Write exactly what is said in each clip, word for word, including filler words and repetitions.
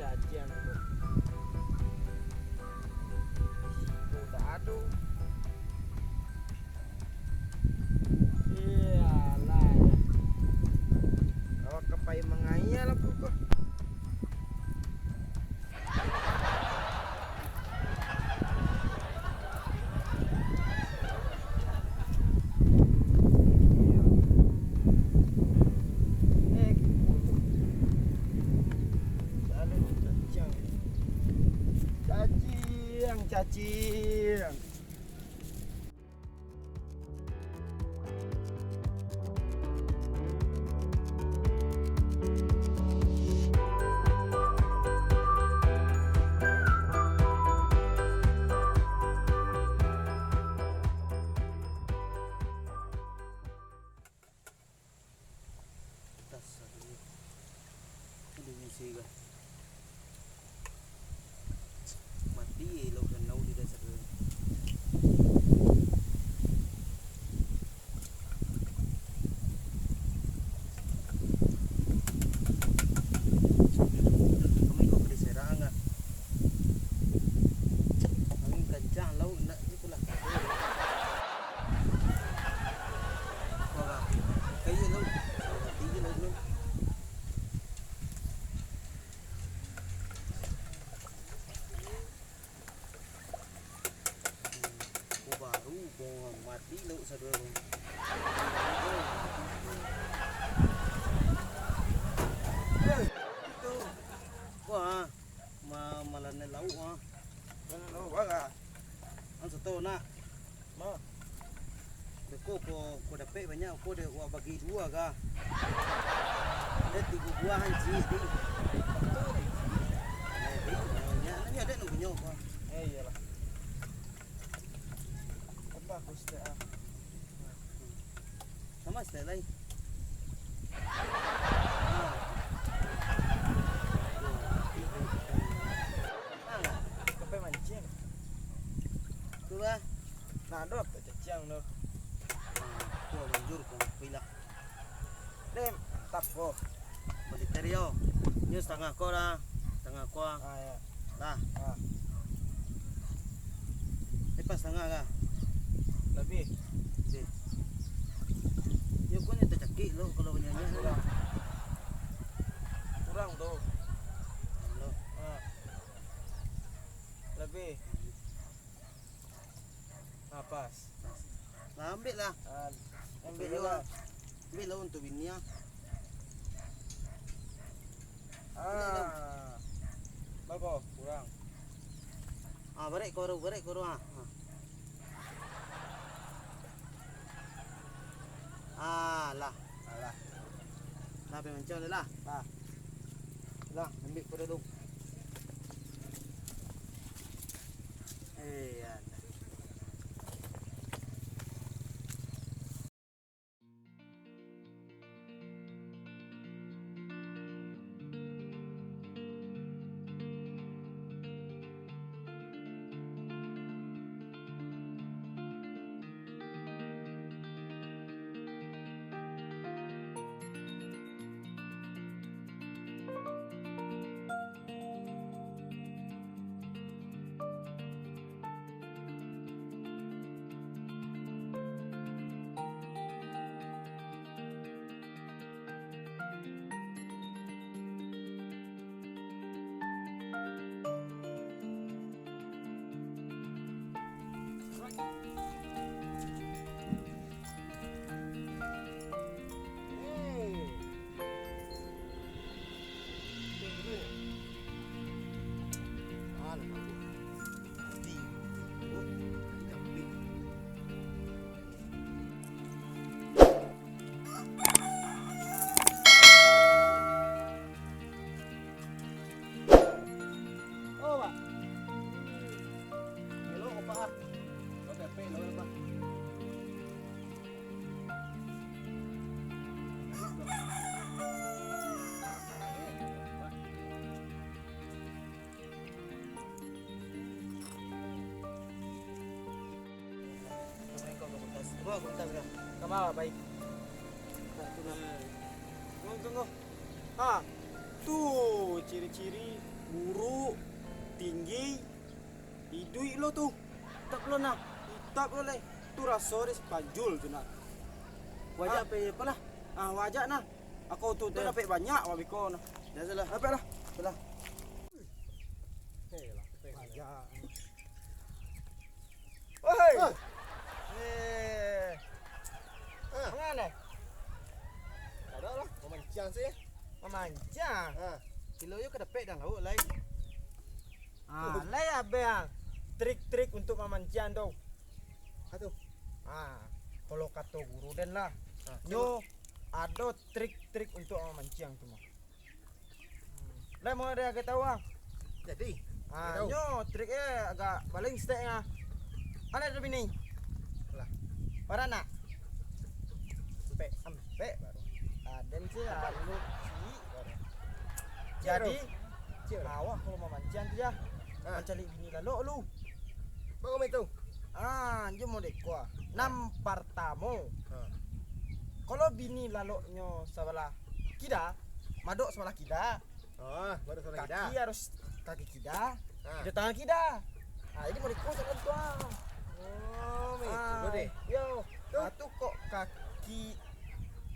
Jajian tu. Ih, tu tak ado. Iyalah, ya. Awak kapai mangayal aku ko. Cacing, cacing. Dasar tu. Aduh, bisi kah. Mati elok danau di dasar tu. Kami kok diserang ah. Angin kancang, laut nak itulah. Wah, kayu laut. Tinggi laut tu. Ko baru, ko mati laut sadonyo. Hei, itu. Wah, ma-, malanai laut, ah. Malanai laut, wah. An sato nak. Ma. Beko ko, ko dapek banyak, ko dek wak bagi duo ka. Ado tigo buah an ciek, ding. Eh, ding, nyo, nyo ado nan punyo ko. Eh, iyolah. Tambah ko saketek ah. Tambah saketek lai. Ah. Kapai mancing. Tu lah. Nah, doh, tak cacing doh. Ah, ko banjur ko, pilah. Dem, tap ko. Bali terio. Nyo satangah ko lah. Satangah ko. Ah, ya. Lah. Ah. Lepas satangah lah. Labiah. Labiah. Yo, ko nyo tacakik lo kalau banyak-banyak. Kurang. Kurang tu. Lo. Ah. Labiah. Nah, pas. Lah, ambiak lah. Ah, ambiak lah. Ambiak lah untuak bini ah. Ah. Bako, kurang. Ah, barek ko, barek ko, ah. Ah. Ah, lah. Alah. Lah, pai mancang lah. Lah. Lah, ambiak ko dulu. Eh, ya. Oh, Pak. Elok, Pak, ah. Elok, Pak. Assalamualaikum, Kak Kuntas. Kama, Kak Kuntas, kah? Kama, baik. Nah, tu nah. Tunggu, tunggu. Ha, tu ciri-ciri. Tu, hitap lo nah. Hitap lo lai. Tu raso deh si Panjul tu nah. Wajak Ah. pe apolah. Ah, wajak nah. Aku tu tu Dah. dapek banyak wabiko nah. Dah salah. Dapek lah. Salah. Wajak. Wahai. Ah. Eh. Ah. Mangana? Kada lah, mamanciang se. Mamanciang? Ah. Kilo yo ka dapek dalam lauak lai. Ah, Betul. lai abang trik-trik untuk mamanciang tu. Aduh. Ah, kalau kato guru den lah. Ah, Nyo ado trik-trik untuk mamanciang tu mah. Hmm. Lai mau ado agak tahu ah. Jadi, Ah, tahu. nyo trik eh agak paling stek ah. Anak ada bini. Lah. Bara anak? Ampek. Ampek baru. Ah, den se ah, Ampek. dulu ciek baru. Ciek Jadi, baru. Ciek baru. awak kalau mamanciang tu ya, Ah. mancari bini lalok lu. Bagaimana itu? Ah, jo modeko ah. Nan partamo. Ah. Kalau bini laloknyo sabalah kida, madok sabalah kida, Ah, baru salah kaki kida. harus kaki kida, Ah. jo tangan kida. Ah, jadi modeko salah tu ah. Oh, Ah, begitu deh. yo. Tu. Ah, tu kok kaki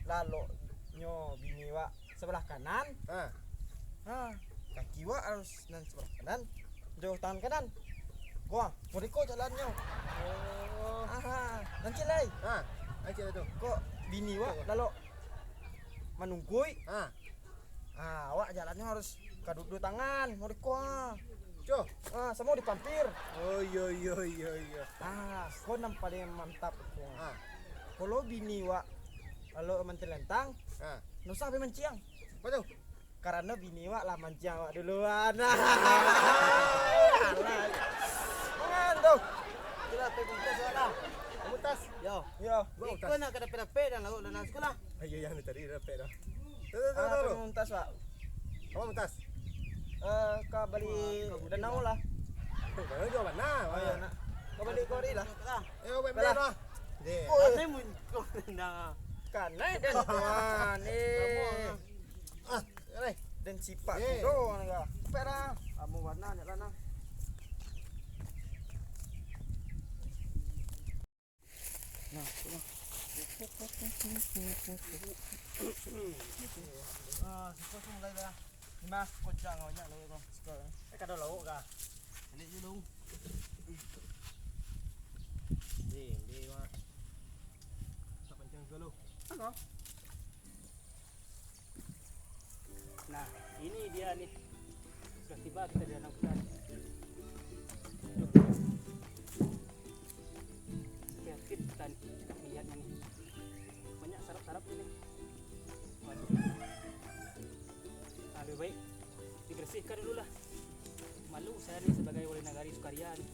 laloknyo bini wak sabalah kanan. Ah. Ha, kaki wak harus nan sabalah kanan, jo tangan kanan. Wah, modeko jalannyo. Oh. Aha, nan ciek lai. Ha, nan ciek lai tu. Kok bini wak Betul. lalok manungkuik. Ha. Ha, awak jalannyo harus ka duo tangan, modeko ha. Cok. Ha, samo dipampir. Oh, iyo, iyo, iyo, iyo. Ha, ko nan paling mantap ko. Ha. Kalau bini wak lalok mantelentang, Ha. nusah be manciang. Apo tu? Karano bini wak lah manciang wak duluan. Alah. Mangan tu. Itulah, pai muntas wak lah. Muntas? Yo. Yo. Buat Iko muntas. nak ka dapek-dapek dan lauk dan nasi lah. Ayo, yang tadi dapek dah. Tu, tu, tu, Ah, tu, tu. pai muntas wak. Apa muntas? Eh, ka bali Wah, ka bali danau lah. lah. Eh, danau jauh mana? Oh, iya, nak. Ka bali kori lah. Lah. Eh, awak Alah. beli lah. Deh. Oh, Katanya mun-, kau tendang ah. Kanai den tuan, eh. Ah, alai. Den sipak Eh. kudo, kan, ka. Pek dah. Amu warna, nyak lah, nah. Nah, tu lah. Ah, siko tu mulai dah. Ni mah, kocang awaknyo lauk tu. Siko. Eh, kada lauk kah? Balik dulu. Ni, ni mah. Tak pancang dulu. Apa? Nah, ini dia nih. Sudah tiba kita di danau kita nih. Kreatif kita nih, melihatnya nih. Banyak sarap-sarap ini. Waduh. Nah, lebih baik dibersihkan dulu lah. Malu saya nih sebagai wali nagari Sukaria nih.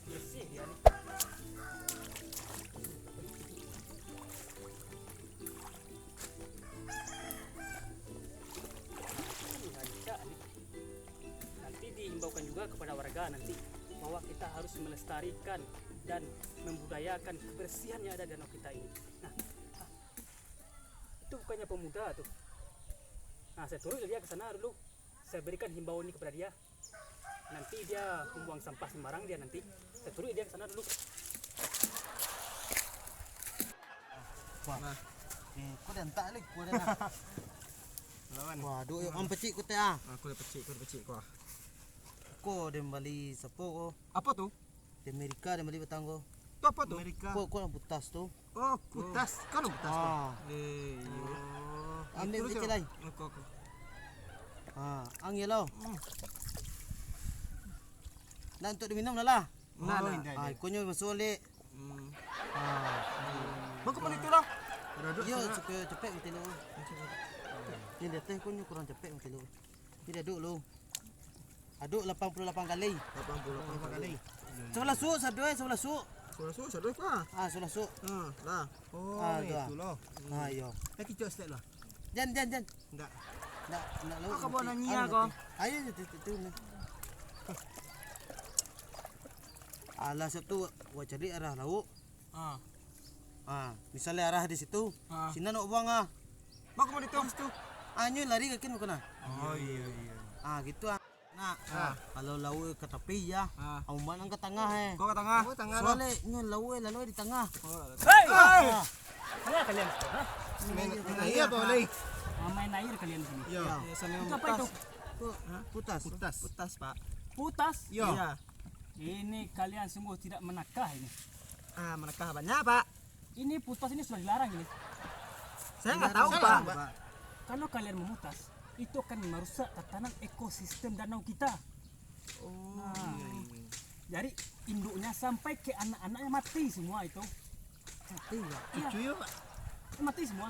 Bersih dia nih. Rancak nih. Nanti diimbaukan juga kepada warga nanti bahwa kita harus melestarikan dan membudayakan kebersihan yang ada di danau kita ini. Nah, itu bukannya pemuda tuh. Nah, saya turun dia ke sana dulu. Saya berikan himbauan ini kepada dia. Nanti dia membuang sampah sembarang dia nanti. Saya turun dia ke sana dulu. Wah. Nah. Eh, kau dah entak lagi, kau dah nak. Lawan. Wah, duk, yuk, am pecik kau teh, ah. Aku dah pecik, kau dah pecik, kau, ah. Kau dah bali siapa kau? Apa tu? Di Amerika dah bali batang kau. Tu apa tu? Amerika. Kau, kau yang putas tu. Oh, kutas. Kau yang kutas tu? Ah. Eh, iyo. Oh. Ambil Terus, kecil yo. Lai. Aku, aku. Ah, ang yo lo. Hmm. Nak untuk diminum dah lah. Nah, Oh, nah. indah, Ah, indah. ikonyo masuk balik. Hmm. Ah. Bang, kau mana itu lah? Ada duduk Yo, sana. Cepet, cepet mati lu. Macam mana? Ni di atas kau ni kurang cepet mati lu. Ni dah duduk lu. Aduk lapan puluh lapan kali. Lapan puluh lapan kali. Sebelah suuk, satu eh, sebelah suuk. Sebelah suuk, satu eh, Pak? Ah, sebelah suuk. Ah, lah. Oh, Ah, tu ah. itu loh. Ah, iyo. Eh, kicau step lah. Jan, jan, jan. Ndak. Ndak, ndak lauk. Kau bawa nanti. Nanya Ah, kau. nanti. Ayo, tu, tu, tu, ni. Alah, siap tu, gua cari arah lauk. Ah. Ah, misalnya arah di situ, ah, sinan nak buang ah. Bak ka mano tu? Situ. Ah, nyo lari kakin bukan ah? Oh, iyo, iyo. Ah, gitu ah. Nah, ah, kalau lauik ka tapi ya, ah, ombak nan ka tangah eh. Kau ka tangah. Kau ka tangah. Soalnya nyo lauik lalu di tangah. Oh, lalu. Hei! Ah. Apo kalian? Hah? Main, main air apo, Lei? Ah, main air kalian di sini. Iyo. Itu apa itu? Pu-, putas. Putas. Putas, Pak. Putas? Iyo. Iya. Ini kalian sungguh tidak menakah ini. Ah, menakah banyak, Pak. Ini putas ini sudah dilarang ini. Saya nggak tahu, Pak. Kalau kalian memutas, itu akan merusak tatanan ekosistem danau kita. Oh, iya, iya. Jadi, induknya sampai ke anak-anaknya mati semua itu. Mati, Pak? Iya. Cucu ya, Pak? Mati semua.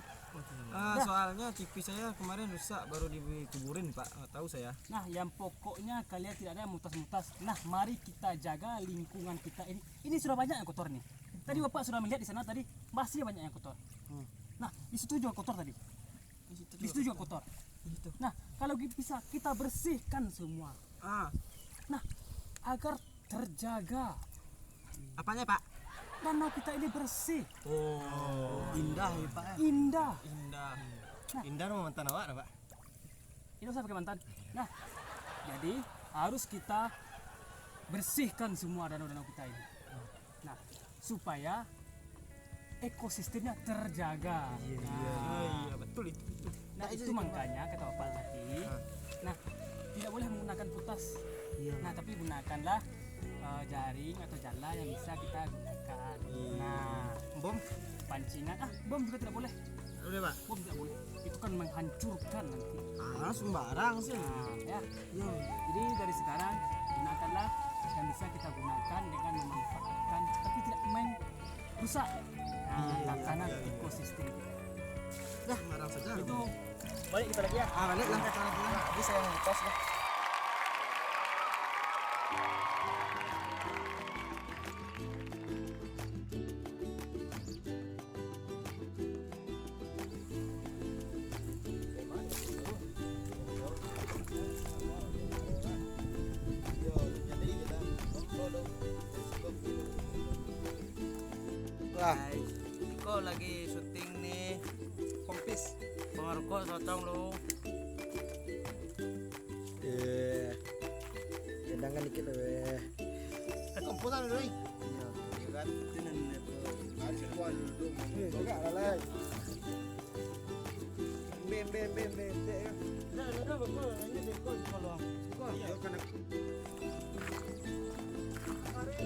Ah, soalnya T V saya kemarin rusak, baru dikuburin, Pak. Nggak tahu saya. Nah, yang pokoknya kalian tidak ada yang mutas-mutas. Nah, mari kita jaga lingkungan kita ini. Ini sudah banyak yang kotor nih. Tadi Bapak sudah melihat di sana tadi, masih banyak yang kotor. Hmm. Nah, di situ juga kotor tadi. Di situ juga kotor. Nah, kalau gi-, bisa kita bersihkan semua. Ah. Nah, agar terjaga. Apanya, Pak? Danau kita ini bersih. Oh, indah ya, Pak. Indah. Indah. Nah. Indah rumah mantan awak dah, Pak. Ini usah pakai mantan. Nah, jadi harus kita bersihkan semua danau-danau kita ini. Nah, supaya ekosistemnya terjaga. Iya, iya, nah, iya, iya, betul itu, betul. Nah, itu makanya kata Bapak tadi, ah, nah, tidak boleh menggunakan putas. Iya. Nah, tapi gunakanlah, eh, jaring atau jala yang bisa kita gunakan. Iya. Nah, bom? Pancingan, ah, bom juga tidak boleh. Boleh, Pak? Bom tidak boleh. Itu kan menghancurkan nanti. Ah, sembarang sih. Nah, ya. Iya. Jadi dari sekarang gunakanlah yang bisa kita gunakan dengan memanfaatkan, tapi tidak main rusak. Nah, iya, iya, tatanan, iya, iya, ekosistem kita. Dah, sembarang saja. Itu balik kita lagi ya. Ah, balik lah. Kita lagi lah. Jadi saya yang lepas lah. Lah. Guys, iko lagi syuting nih. Kompis. Pangarokok sotong lu. Eh, cadangan dikit lah, weh. Komposan dulu, eh. Iya. Iya kan? Itu nan, itu. Harus kuat dulu. Eh, enggak lah, lah. Bem, bem, bem, bem, cek, ya. Dah, dah, dah, betul. Ini betul, kalau. Betul. Iya. Yo, kena. Mari.